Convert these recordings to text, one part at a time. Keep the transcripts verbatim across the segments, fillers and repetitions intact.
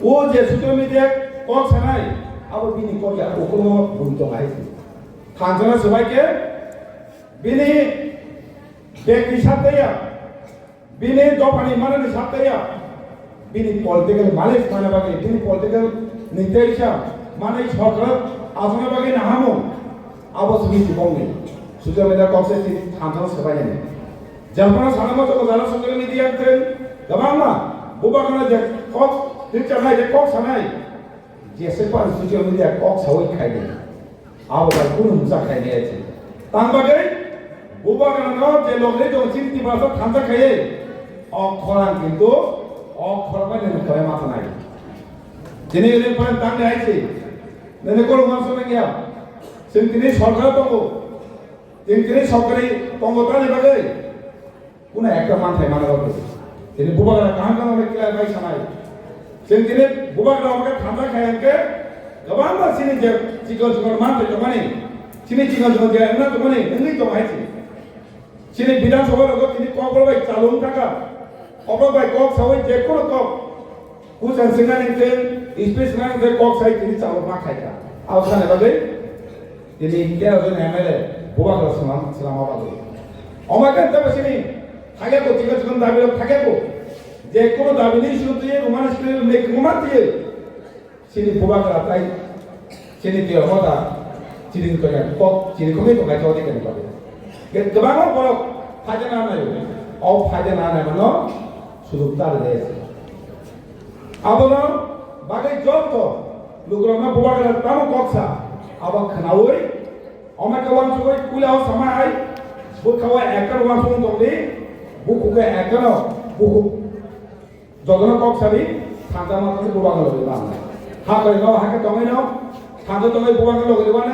O je social media kok sanai, abo bini kok ya, ukulungo bum tong hai. Thansa na swbai khe, bini bekti satte ya, bini dophani manani satte ya, bini political mileage mana bagwi, bini political ni teisa manai sorkar asana bagwi nahamu, abo simi tibongni. Social media kok se thansa na swbai ni. Jampana sana mo joko jana social media trend, gabangma, bubagra je kok, teacher nai je kok sanai, jese pan social media kok sawi khaini. Abo bai kunu musa khaini achi. Tang bagwi, bubagra no je logri jong chinti basa thansa khaiye, ok khorang kintu, ok khorang bai nini khorang mata nai. Jini ini pan tang ni achi, nini kolo mansa nangya, sing tini sorkar tongo, sing tini sorkari tongo tani bagwi. Kuna ekta manthai mana bagwi. Tini bubagra kaham kaham bai kila bai sanai. Sing tini bubagra omo khe thansa khai hwnkhe, kwbangma chini je chikon chikon manthai tongmani, chini chikon chikon je wngna tongmani, wngwi tong hai se. Chini Bidhan Sabha rogo tini kokborok bai chalung thaka. Kokborok bai kok sawi je kono kok. Kuchang singa ningkhe, speech singa ningkhe kok sai tini chalo ma khaika. Abo sani bagwi, tini tero jon M L A bubagra swnam, swnam ma bagwi. Omo khe tebo sini, thakya ko, chikon chikon dabi rok thakya ko. Je kono dabi ni issue twi, Roman script ni kwma twi. Sini bubagra tai, sini tero hoda, chini tongya kok, chini kok ni tongya chodi kani bagwi. Kwbangma borok phaida na nai, o phaida na nai mano, sujug ta rwdi. Abono bagwi joto lukurokno bubagra tamo kok sa, abo khwnaui, omo khe uansugui puila o sama hai, bwkha o ekta uansugui tongdi, bukhuk o ekta no, bukhuk jotono kok sabi, thansa ma tongdi bubagra logri bang. Ha koi no, ha khe tongwi no, thansa tongwi bubagra logri bang,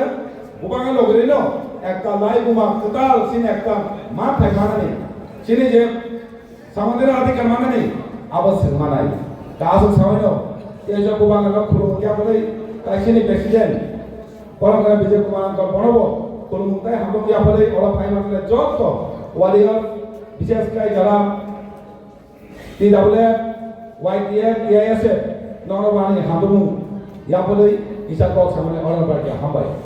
bubagra logri no, ekta lai buma kwtal sin ekta ma thai manani, sini je Samudra adhikar manani abo swng manai. Ka aswk sawi no, tei jok bubagra no khulumung ya bwlai, kaisa ni president, borok no Bijay Kumar Angkor bono bo khulumung tei hamjak ya bwlai, oro phai manai jotto warrior, bishes khai jara T W F, Y T F, T I S F, nono bo ani hamjak mung ya bwlai, kisa kok samani oro bai hambai.